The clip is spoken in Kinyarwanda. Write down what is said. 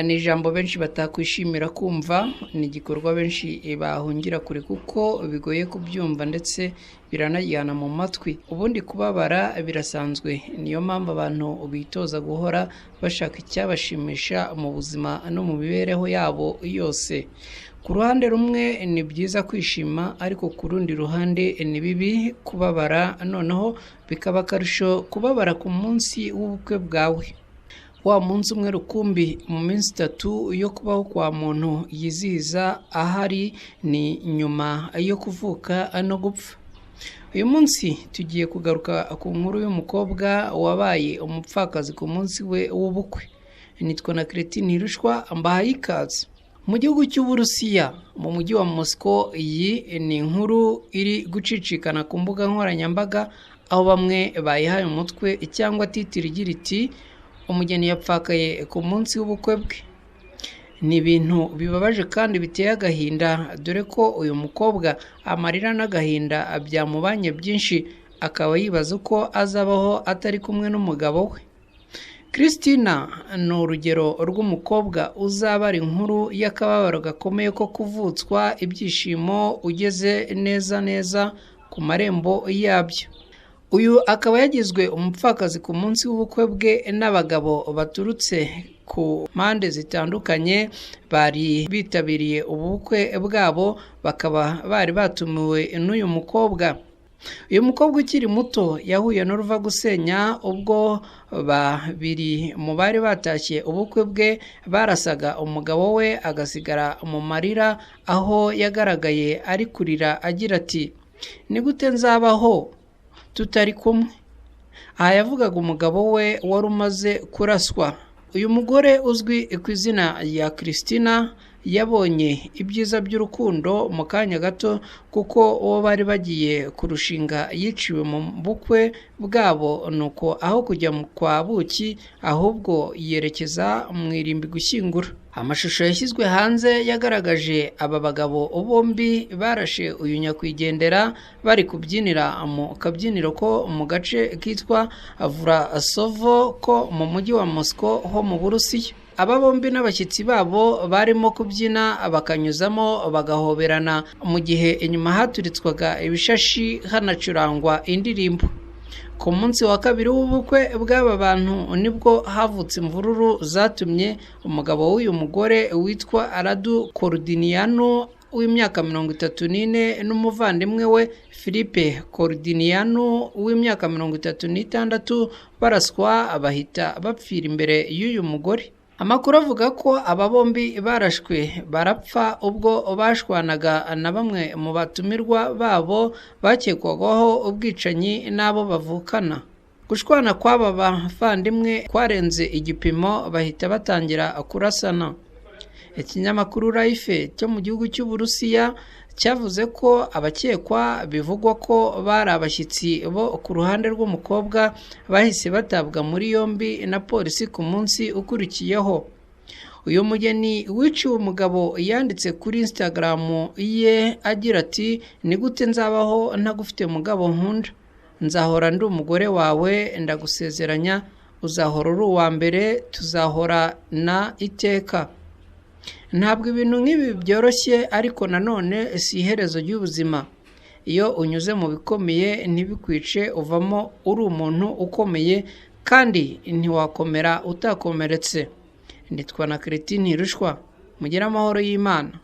Ni ijambo benshi batakwishimira kumva, ni igikorwa benshi bahungira kure kuko bigoye kubyumva ndetse biranajyana mu matwi. Ubundi kubabara birasanzwe, niyo mpamvu abantu bitoza guhora bashaka icyabashimisha mu buzima no mu mibereho yabo yose. Ku ruhande rumwe ni byiza kwishima, ariko ku rundi ruhande ni bibi kubabara, noneho bikaba akarusho kubabara ku munsi w'ubukwe bwawe. Wa munsi umwe rukumbi mu minsi itatu yo kubaho kwa muntu yizihiza ahari ni nyuma yo kuvuka no gupfa. Uyu munsi tugiye kugaruka ku nkuru y'umukobwa wabaye umupfakazi ku munsi we w'ubukwe. Nitwa na Christine Ntirushwa, mbahaye ikaze. Mu gihugu cy'Uburusiya, mu mujyi wa Moscow, iyi ni inkuru iri gucicikana ku mbuga nkoranyambaga, aho bamwe bayihaye umutwe cyangwa titiri igira iti umugeni yapfakaye ku munsi w'ubukwe bwe. Ni ibintu bibabaje kandi biteye agahinda, dore ko uyu mukobwa amarira n'agahinda byamubanye byinshi, akaba yibaza uko azabaho atari kumwe n'umugabo we. Christina ni urugero rw'umukobwa uzabara inkuru y'akababaro gakomeye ko kuvutswa ibyishimo ugeze neza neza ku marembo yabyo. Uyu akaba yagizwe umupfakazi ku munsi w'ubukwe bwe n'abagabo baturutse ku mpande zitandukanye bari bitabiriye ubukwe bwabo, bakaba bari batumiwe n'uyu mukobwa. Uyu mukobwa ukiri muto yahuye n'uruva gusenya ubwo babiri mu bari batashye ubukwe bwe barasaga umugabo we agasigara mu marira, aho yagaragaye ari kurira agira ati ni gute nzabaho tutari kumwe. Aha yavugaga umugabo we wari umaze kuraswa. Uyu mugore uzwi ku izina rya Christina yabonye ibyiza by'urukundo mu kanya gato, kuko uwo bari bagiye kurushinga yiciwe mu bukwe bwabo, nuko aho kujya kwa buki ahubwo yerekeza mu irimbi gushyingura. Amashusho yashyizwe hanze yagaragaje aba bagabo bombi barashe uyu nyakwigendera bari kubyinira mu kabyiniro ko mu gace kitwa Vurasovo ko mu mujyi wa Moscow ho mu Burusiya. Aba bombi n'abashyitsi babo barimo kubyina bakanyuzamo bagahoberana, mu gihe inyuma haturitswaga ibishashi hanacurangwa indirimbo. Ku munsi wa kabiri w'ubukwe bw'aba bantu nibwo havutse imvururu zatumye umugabo w'uyu mugore witwa Radu Cordiniano w'imyaka 34 n'umuvandimwe we Philippe Cordiniano w'imyaka 36 baraswa bahita bapfira imbere y'uyu mugore. Amakuru avuga ko aba bombi barashwe barapfa ubwo bashwanaga na bamwe mu batumirwa babo bakekwagaho ubwicanyi n'abo bavukana. Gushwana kw'aba bavandimwe kwarenze igipimo bahita batangira kurasana. Ikinyamakuru Life cyo mu gihugu cy'Uburusiya cyavuze ko abakekwa bivugwa ko bari abashyitsi bo ku ruhande rw'umukobwa bahise batabwa muri yombi na polisi ku munsi ukurikiyeho. Uyu mugeni wiciwe umugabo yanditse kuri Instagram ye agira ati ni gute nzabaho ntagufite mugabo nkunda, nzahora ndi umugore wawe, ndagusezeranya, uzahora uri uwa mbere, tuzahora na iteka. Ntabwo ibintu nk'ibi byoroshye, ariko nanone si iherezo ry'ubuzima. Iyo unyuze mu bikomeye ntibikwice, uvamo uri umuntu ukomeye, kandi ntiwakomera utakomeretse. Nitwa na Christine Ntirushwa, mugire amahoro y'Imana.